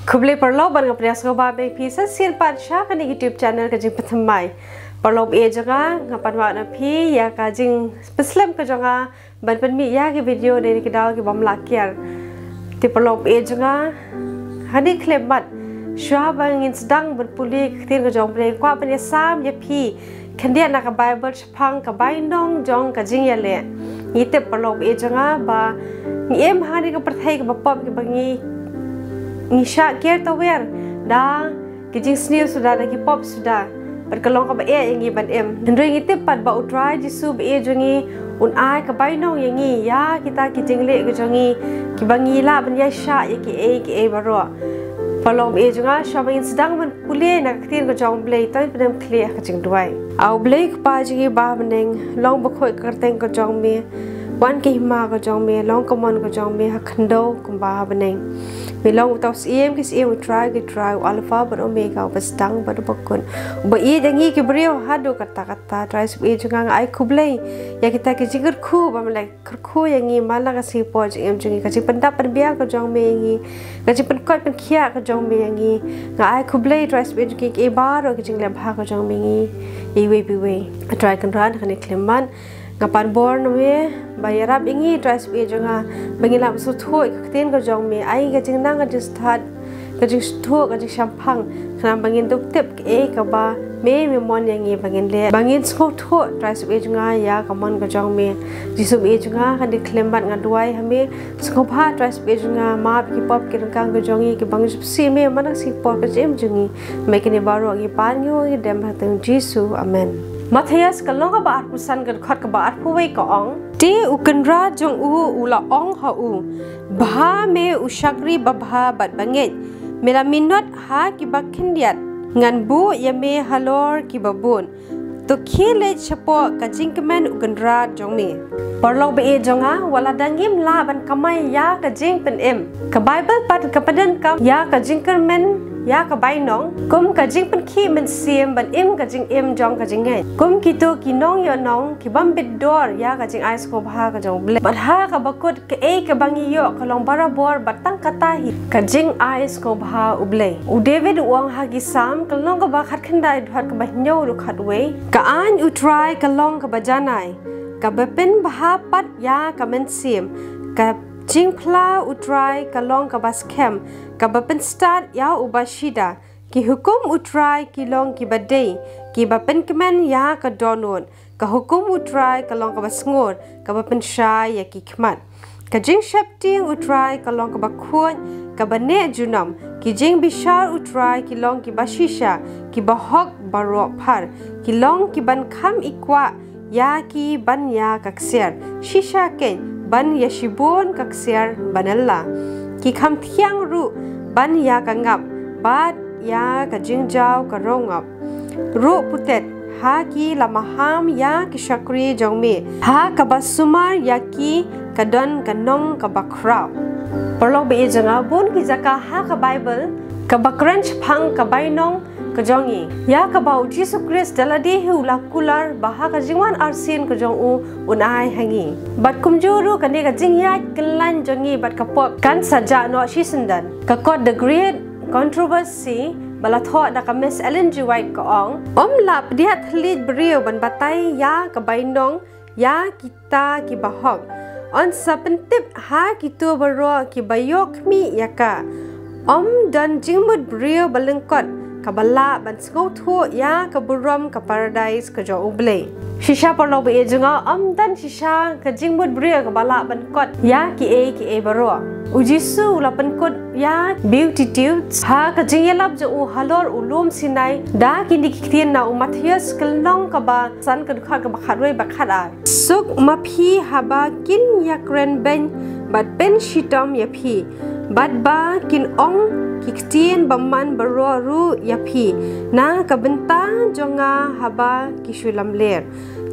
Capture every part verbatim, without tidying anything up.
Khublei paralok, bad nga pdiang sngewbha ïa phi sa shisien pat sha kane ka YouTube channel Ka Jingpynthymmai. Paralok baieit jong nga, nga pan wad na phi ïa ka jingpynslem ka jong nga ban pynmih ïa ki video dei na ki daw ki bym lah kiar. Te paralok baieit jong nga, ha kane ka khyllipmat, shuwa ba ngin sdang ban pule ka ktien ka jong U Blei, kwah ban ïasam ïa phi khyndiat na ka Baibl shaphang ka bainong jong ka jingïaleh. Ngi tip paralok baieit jong nga ba ngi im ha kane ka pyrthei kaba pop, kaba ngi, ngi shah kiar tawiar da ki jingsniew suda, da ki pop suda, bad ka long kaba eh ïa ngi ban im. Hynrei ngi tip pat ba U Trai Jisu baieit jong ngi un ai ka bainong ïa ngi ïa kita ki jingleh ka jong ngi, kiba ngi lah ban ïaishah ïa kiei kiei baroh. Paralok baieit jong nga, shuwa ba ngin sdang ban pule na ka ktien ka jong U Blei, to ngin pyndem khlieh ha ka jingduwai. A U Blei Kpa jong ngi ba ha bneng, long bakhuid ka kyrteng ka jong me, wan ka hima ka jong me, long ka mon ka jong me ha khyndew kumba ha bneng. Me long uta u Syiem ki syiem, U Trai ki trai, u Alpha bad Omega, uba sdang bad uba kut, uba ïeit ïa ngi ki briew haduh katta katta. Trai Jisu baieit jong nga, nga ai khublei ïa kita ki jingkyrkhu ba me la kyrkhu ïa ngi man la ka sngi por jingim jong ngi, ka jingpyndap pynbiang ka jong me ïa ngi, ka jingpynkoit pynkhiah ka jong me ïa ngi. Nga ai khublei Trai Jisu baieit jong ngi, kiei baroh ki jingleh bha ka jong me ïa ngi, iwei pa iwei. A Trai Kynrad, ha kane ka khyllipmat nga pan bor na me ba ïarap ïa ngi Trai Jisu baieit jong nga, ba ngin lah ban sngewthuh ïa ka ktien ka jong me, ai ka jingnang ka jingstad, ka jingsngewthuh, ka jingshemphang, khnang ba ngin dup tip kaei kaba me, me mon ïa ngi ba ngin leh, ba ngin sngewthuh Trai Jisu baieit jong nga ïa ka mon ka jong me. Jisu baieit jong nga, ha kane ka khyllipmat nga duwai ha me, sngewbha Trai Jisu baieit jong nga, map ki pop ki ryngkang ka jong ngi kiba ngi jubsih me man la ka sngi por ka jingim jong ngi. Namar kine baroh ngi pan, ngi ong, ngi dem ha ka kyrteng Jisu. Amen. Mathaios ka lynnong kaba arphew san, ka dkhot kaba arphew wei ka ong: Te U Kynrad jong u u la ong ha u, Bha me u shakri babha bad bangeit, me la minot ha kiba khyndiat, ngan buh ïa me halor kiba bun. To khie leit shapoh ka jingkmen U Kynrad jong me. Paralok baieit jong nga, wat la dang ngim lah ban kamai ïa ka jingpynim, ka Baibl pat ka pyndonkam ïa ka jingkyrmen ïa ka bainong kum ka jingpynkhih mynsiem ban im ka jingim jong ka jingngeit, kum kito ki nongïohnong ki bym bit dor ïa ka jingai sngewbha ka jong U Blei. Bad ha kaba kut, kaei kaba ngi ïoh ka long barabor bad tang kata hi ka jingai sngewbha U Blei. U David u ong ha ki Salm, ka lynnong kaba khatkhyndai, dkhot kaba hynñiew haduh khatwei: Ka aiñ U Trai ka long kaba janai, kaba pynbha pat ïa ka mynsiem. Ka jingphla U Trai ka long kaba skhem, kaba pynstad ïa uba shida. Ki hukum U Trai ki long kiba dei, kiba pynkmen ïa ka dohnud. Ka hukum U Trai ka long kaba sngur, kaba pynshai ïa ki khmat. Ka jingsheptieng U Trai ka long kaba khuid, kaba neh junom. Ki jingbishar U Trai ki long kiba shisha, kiba hok baroh phar. Ki long kiban kham i kwah ïa ki ban ïa ka ksiar, shisha keiñ ban ïa shibun ka ksiar ba nylla. Ki kham thiang ruh ban ïa ka ngap bad ïa ka jingjaw ka rongap. Ruh putet ha ki la maham ïa ki shakri jong me, ha kaba sumar ïa ki ka don ka nong kaba khraw. Paralok baieit jong nga, bun ki jaka ha ka Baibl kaba kren shaphang ka bainong ka jong ngi, ïa kaba U Jisu Khrist da lade hi u la kular ba ha ka jingwan arsien ka jong u un ai ha ngi. Bad kumjuh ruh kane ka jingïaid kyllaiñ jong ngi bad ka pop kan sa jah noh shisyndon. Ka kot The Great Controversy ba la thoh da ka Miss Ellen G. White ka ong, ym lah pdiah thylliej briew ban batai ïa ka bainong ïa kita kiba hok. Yn sa pyntip ha kito baroh kiba ïoh khmih ïa ka. Ym don jingmut briew ba lyngkot kaba lah ban sngewthuh ïa ka burom ka paradais ka jong U Blei. Shisha paralok baieit jong nga, ym don shisha ka jingmut briew kaba lah ban kot ïa kiei kiei baroh. U Jisu u la pynkut ïa Beatitudes ha ka jingïalap jong u halor u lum Sinai da kine ki ktien na u Mathaios ka lynnong kaba san, ka dkhot kaba khatwei bad khatar. Suk ma phi haba kin ïakren beiñ bad pynshitom ïa phi, bad ba kin ong ki ktien bymman baroh ruh ïa phi na ka bynta jong nga haba ki shu lamler.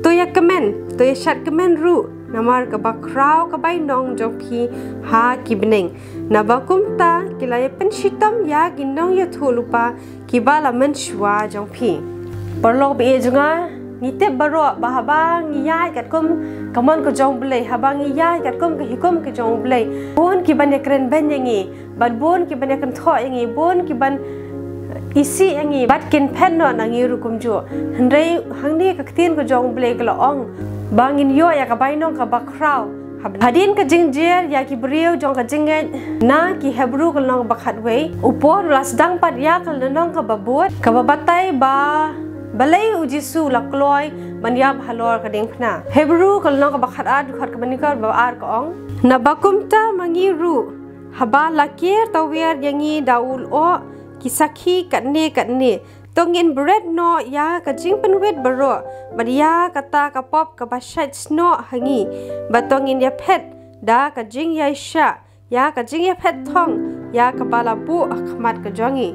To ïakmen, to ïashad kmen ruh, namar kaba khraw ka bainong jong phi ha ki bneng. Naba kumta ki la ïa pynshitom ïa ki nongïathuhlypa kiba la mynshuwa jong phi. Paralok baieit jong nga, Ngi tip baroh ba haba ngi ïaid katkum ka mon ka jong U Blei, haba ngi ïaid katkum ka hukum ka jong U Blei, bun ki ban ïakren beiñ ïa ngi, bad bun ki ban ïakynthoh ïa ngi, bun ki ban isih ïa ngi, bad kin phet noh na ngi ruh kumjuh. Hynrei hangne ka ktien ka jong U Blei ka la ong ba ngin ïoh ïa ka bainong kaba khraw. Hadien ka jingjer ïa ki briew jong ka jingngeit na ki Hebru ka lynnong ba khatwei, u Paul u la sdang pat ïa ka lynnong kaba bud, kaba batai ba balei U Jisu u la kloi ban ïap halor ka diengphna. Hebru ka lynnong kaba khatar, dkhot kaba nyngkong bad ba ar ka ong: Naba kumta ma ngi ruh, haba la ker tawiar ïa ngi da u lyoh ki sakhi katne katne, to ngin bret noh ïa ka jingpynwit baroh, bad ïa kata ka pop kaba shait snoh ha ngi, bad to ngin ïaphet da ka jingïaishah ïa ka jingïaphet thong ïa kaba la buh ha khmat ka jong ngi,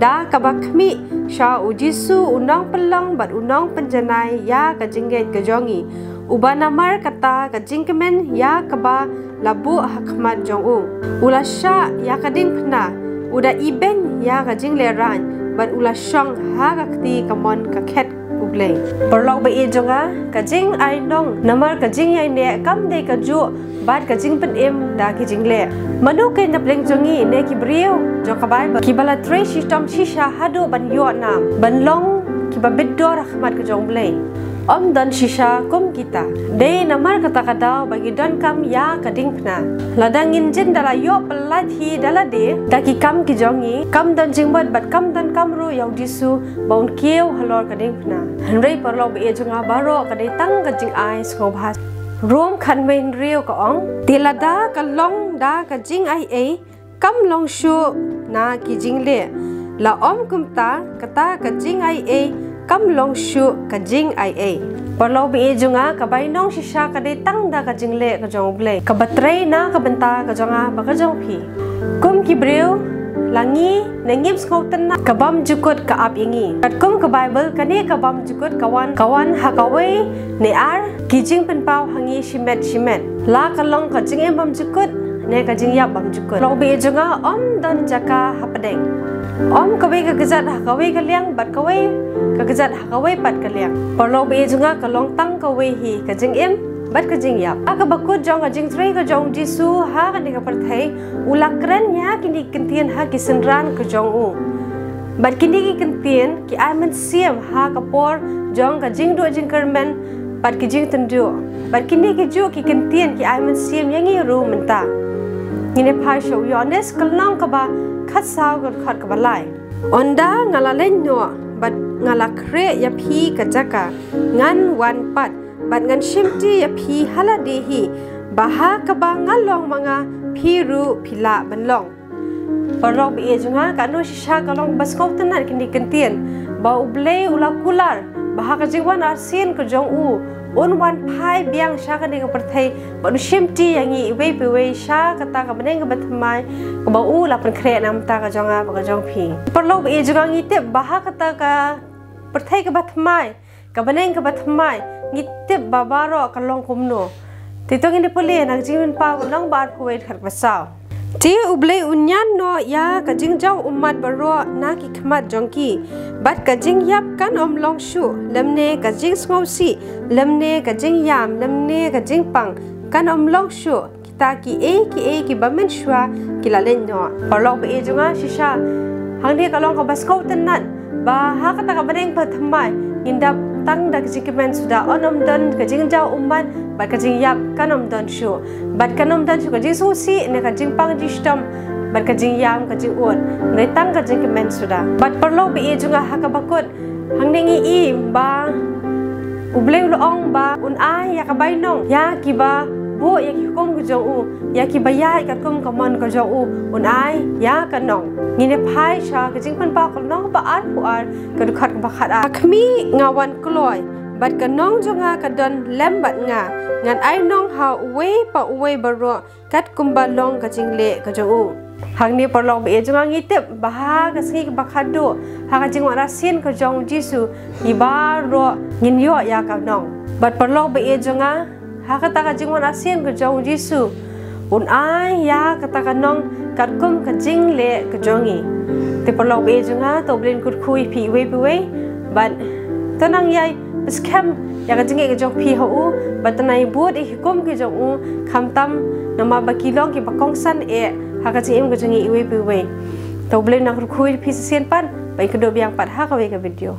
da kaba khmih sha U Jisu u nongpynlong bad u nongpynjanai ïa ka jingngeit ka jong ngi, uba namar kata ka jingkmen ïa kaba la buh ha khmat jong u, u la shah ïa ka diengphna, u da ibeiñ ïa ka jinglehrain, bad u la shong ha ka kti kamon ka khet U Blei. Paralok ba ïeit jong nga, ka jingai nong namar ka jingïaineh kam dei kajuh bad ka jingpynim da ki jingleh. Mano kein na pdeng jong ngi ne ki briew jong ka Baibl kiba la trei shitom shisha haduh ban ïoh nam, ban long kiba bit dor ha khmat ka jong U Blei? Ym don shisha kum kita. Dei namar kata ka daw ba ngi donkam ïa ka diengphna. Lada ngin jin da la ïoh pyllait hi da lade da ki kam ki jong ngi, kam don jingmut bad kam donkam ruh ïa U Jisu ba un kiew halor ka diengphna. Hynrei paralok ba ïeit jong nga baroh, ka dei tang ka jingai sngewbha. Rom khatwei hynriew ka ong: Te lada ka long da ka jingaiei, kam long shuh na ki jingleh. La ym kumta, kata ka jingaiei kam long shuh ka jingaiei. Paralok ba ïeit jong nga, ka bainong shisha ka dei tang da ka jingleh ka jong U Blei kaba trei na ka bynta ka jong nga bad ka jong phi. Kum ki briew, la ngi ne ngim sngewtynnat, ka bymjukut ka ap ïa ngi. Katkum ka Baibl, kane ka bymjukut ka wan, ka wan ha kawei ne ar ki jingpynpaw ha ngi shimet shimet. La ka long ka jingim bymjukut ne ka jingïap bymjukut. Paralok ba ïeit jong nga, ym don jaka hapdeng. Ym kawei ka kjat ha kawei ka liang bad kawei ka kjat ha kawei pat ka liang. Paralok ba ïeit jong nga, ka long tang kawei hi ka jingim bad ka jingïap. Ha kaba kut jong ka jingtrei ka jong U Jisu ha kane ka pyrthei, u la kren ïa kine ki ktien ha ki synran ka jong u. Bad kine ki ktien ki ai mynsiem ha ka por jong ka jingduh jingkyrmen bad ki jingtynjuh. Bad kine kijuh ki ktien ki ai mynsiem ïa ngi ruh mynta. Ngin ïa phai sha u Ïoannis ka lynnong kaba khatsaw, ka dkhot kaba lai. Ynda nga la leit noh bad nga la khreh ïa phi ka jaka, ngan wan pat bad ngan shimti ïa phi ha lade hi, ba ha kaba nga long ma nga, phi ruh phi lah ban long. Paralok ba ïeit jong nga, katno shisha ka long ba sngewtynnat kine ki ktien, ba U Blei u la kular ba ha ka jingwan arsien ka jong u, un wan phai biang sha kane ka pyrthei bad un shimti ïa ngi iwei pa iwei sha kata ka bneng kaba thymmai kaba u la pynkhreh na ka bynta ka jong nga bad ka jong phi. Paralok ba ïeit jong nga, ngi tip ba ha kata ka pyrthei kaba thymmai, ka bneng kaba thymmai, ngi tip ba baroh ka long kumno. Te to ngin ïa pule na ka Jingpynpaw ka lynnong ba arphew wei, dkhot kaba saw. Te U Blei un ñiad noh ïa ka jingjaw ummat baroh na ki khmat jong ki, bad ka jingïap kan ym long shuh, lymne ka jingsngewsih, lymne ka jingïam, lymne ka jingpang kan ym long shuh. Kita kiei kiei kiba mynshuwa ki la leit noh. Paralok ba ïeit jong nga, shisha hangne ka long kaba sngewtynnat ba ha kata ka bneng ba thymmai ngin dap tang da ka jingkmen suda, un ym don ka jingjaw ummat, bad ka jingïap kan ym don shuh, bad kan ym don shuh ka jingsngewsih ne ka jingpang jingshitom, bad ka jingïam ka jingud, ne tang ka jingkmen suda. Bad paralok ba ïeit jong nga, ha kaba kut hangne ngi i ba U Blei u la ong ba un ai ïa ka bainong ïa kiba buh ïa ki hukum ka jong u, ïa kiba ïaid katkum ka mon ka jong u, un ai ïa ka nong. Ngin ïa phai sha ka Jingpynpaw ka lynnong ba arphew ar, ka dkhot kaba khatar. Ha khmih nga wan kloi, bad ka nong jong nga ka don lem bad nga. Ngan ai nong ha uwei pa uwei baroh katkum ba long ka jingleh ka jong u. Hangne paralok ba ïeit jong nga, ngi tip ba ha ka sngi kaba khatduh ha ka jingwan arsien ka jong U Jisu, ngi baroh ngin ïoh ïa ka nong. Bad paralok ba ïeit jong nga, ha kata ka jingwan arsien ka jong U Jisu, un ai ïa kata ka nong katkum ka jingleh ka jong ngi. Te paralok ba ïeit jong nga, to U Blei un kyrkhu ïa phi iwei pa iwei, bad to nang ïai Pynskhem ïa ka jingeh ka jong phi ha u, bad tang ai bud ïa ki hukum ki jong u, khamtam namar ba ki long kiba kongsan eh ha ka jingim ka jong ngi iwei pa iwei. To U Blei un nang kyrkhu ïa phi shisien pat, bad ngin ïakynduh biang pat ha kawei ka video.